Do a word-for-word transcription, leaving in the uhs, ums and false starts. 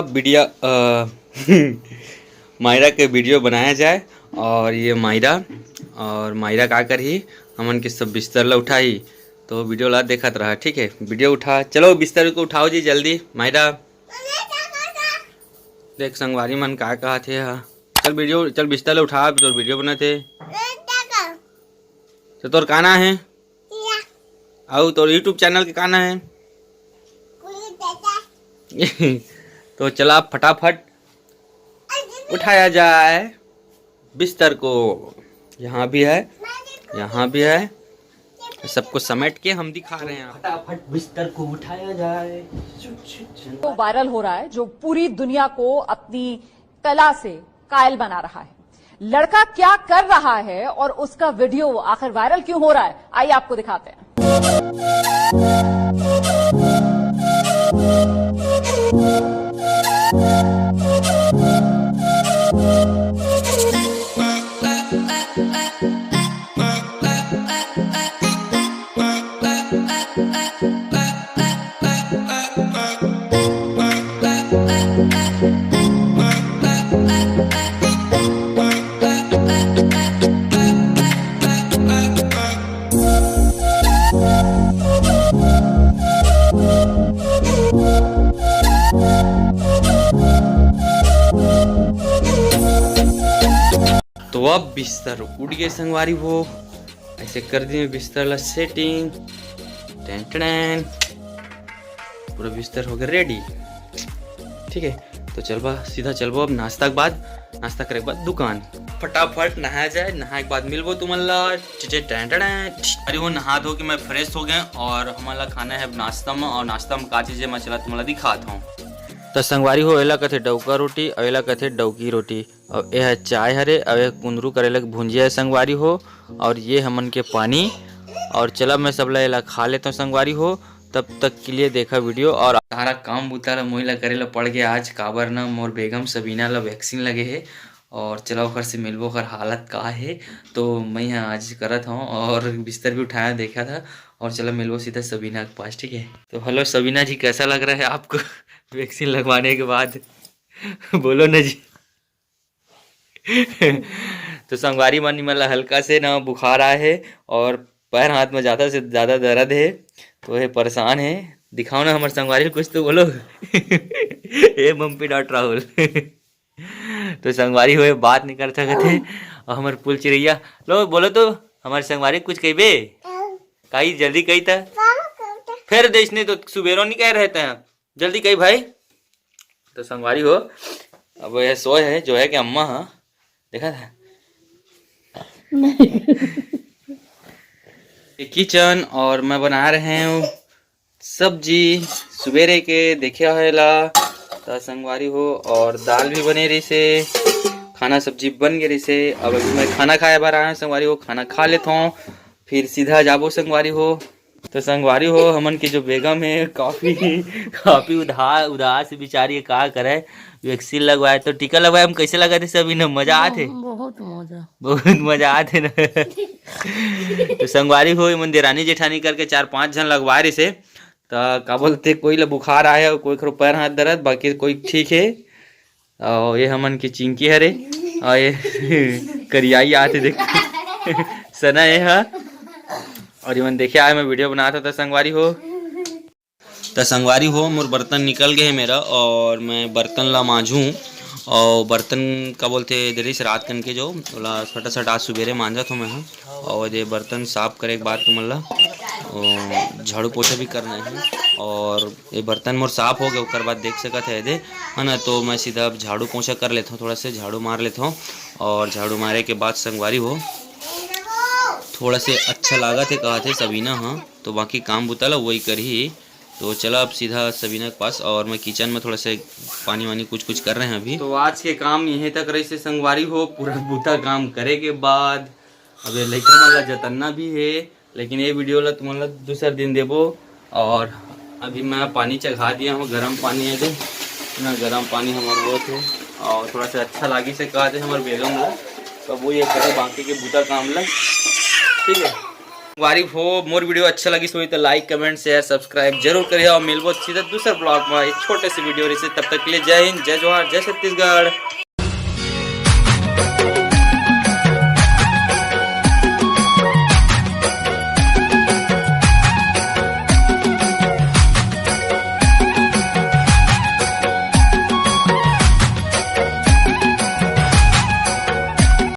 Video, अ, मायरा के video बनाया जाए। और ये मायरा, और मायरा का करही, हमन के सब बिस्तर ला उठाही, तो वीडियो ला देखत रहा, ठीक है? वीडियो उठा, चलो बिस्तर को उठाओ जी जल्दी। मायरा, देख संगवारी मन का कहत हे हा। चल वीडियो, चल बिस्तर ला उठा, तो वीडियो बनत हे। तो तोर का नाम हे? अउ तोर YouTube चैनल के का नाम हे? तो चला फटाफट उठाया जाए बिस्तर को। यहाँ भी है, यहाँ भी है, सबको समेट के हम दिखा रहे हैं। फटाफट बिस्तर को उठाया जाए। तो वायरल हो रहा है, जो पूरी दुनिया को अपनी कला से कायल बना रहा है। लड़का क्या कर रहा है और उसका वीडियो आखिर वायरल क्यों हो रहा है, आइए आपको दिखाते हैं। तो अब बिस्तर उठ गए संगवारी हो, ऐसे कर दिए बिस्तर ला सेटिंग। टेन टेन, पूरा बिस्तर हो गया रेडी। ठीक है, तो चलबा, सीधा चलबो अब नाश्ता के बाद, नाश्ता करे के बाद दुकान। फटाफट नहाया जाए, नहाए के बाद मिलबो तुमन ला। Tite time time time. अरे वो नहा धो के मैं फ्रेश हो गए और हमन ला खाना है अब नाश्ता में, और नाश्ता में का चीज है मैं चला तुमन ला दिखात हूँ। तो संगवारी हो, एला कथे डौका रोटी और एला कथे डौकी रोटी। और यह चाय हरे, और यह कुंदरू करेला के भुंजिया है संगवारी हो, और ये हमन के पानी। और चला मैं सबला एला खा लेता हूँ संगवारी हो। तब तक के लिए देखा वीडियो। और सारा काम बुता ला मोही ला करे ला पड़ गया आज, काबर ना मोर बेगम सबीना ला वैक्सीन लगे है। और चला ओकर से मिलबो, ओकर हालत का है। तो मैं यहाँ आज करत हूँ और बिस्तर भी उठाया देखा था। और चला मिलबो सीधा सबीना के पास, ठीक है? तो हेलो सबीना जी, कैसा लग रहा है आपको वैक्सीन लगवाने के बाद? बोलो ना जी। तो संगवारी मन, इमन ला हल्का से ना बुखार आए है और पैर हाथ में ज्यादा से ज्यादा दर्द है, तो ये परेशान है। दिखाओ ना हमारे संगवारी, कुछ तो बोलो। ए मम्मी डॉट राहुल। तो संगवारी हो, बात नहीं कर सकते। और हमारे पुल चिरैया, लो बोलो तो, हमारे संगवारी कुछ कहबे? कही जल्दी कही था। फिर देश नहीं तो सुबेरो नहीं कह रहे थे, जल्दी कही भाई। तो संगवारी हो, अब यह सोए है जो है कि अम्मा, हाँ, देखा था। ये किचन और मैं बना रहे हैं सब्जी सुबेरे के, देखे होएला। तो संगवारी हो, और दाल भी बने रही से, खाना सब्जी बन गए रही से। अब अभी मैं खाना खाए बार आया संगवारी हो, खाना खा लेता हूँ, फिर सीधा जाबो संगवारी हो। तो संगवारी हो, हमन के जो बेगम है काफी काफी उदा उदास बिचारी है, का करे। वैक्सीन लगवाए तो टीका लगवाए, हम कैसे लगा थे सभी ने, मजा आते? बहुत मजा। बहुत मजा आते ना। तो संगवारी हो, इमन देरानी जेठानी करके चार पांच झन लगवाए रही से। तो का बोलते, कोई ला बुखार आए है, कोई खरो पैर हाथ दर्द, बाकी कोई ठीक है। और ये हमन के चिंकी हरे, और ये करियाई आते देख। सना ये हा। और इमन देखे आए, मैं वीडियो बनाता था संगवारी हो। तो संगवारी हो, मोर बर्तन निकल गए है मेरा, और मैं बर्तन ला मांझू। और बर्तन का बोलते देरी से रात कन के जो ओला सटा सटा आज सुबेरे मांझत हूँ मैं हा। और ये बर्तन साफ करे के बाद तुमन ला ओ, झाड़ू पोछा भी करना है। और ये बर्तन मोर साफ हो गए, ओकर बाद देख सकत है दे, है ना। तो मैं सीधा अब झाड़ू पोछा कर लेता हूँ, थोड़ा से झाड़ू मार लेता हूँ। और झाड़ू मारे के बाद संगवारी हो, थोड़ा से अच्छा लागत है, कहा थे सबीना, हाँ, तो बाकी काम बुता ला वही करही। तो चला अब सीधा सबीना के पास, और मैं किचन में थोड़ा से पानी वानी कुछ कुछ कर रहे हैं अभी। तो आज के काम यहीं तक रही से संगवारी हो, पूरा बुता काम करे के बाद अब ये लइका मन ला जतन्ना भी है, लेकिन ये वीडियो ला तुमन ला दूसर दिन देबो। और अभी मैं पानी चढ़ा दिया हूँ, गरम पानी है जो ना, गरम पानी हमारे बहुत है। और थोड़ा सा अच्छा लागी से कहा थे हमारे बेगम ला, तो वो ये करे बाकी के बुता काम ला, ठीक है। संगवारी हो, मोर video अच्छा लगिस होही त like, comment, share, subscribe जरूर करिहा अउ मिलबो सीधा दूसर vlog में एक छोटे से video रहिसे। तब तक के लिए जय हिंद, जय जोहार, जय छत्तीसगढ़।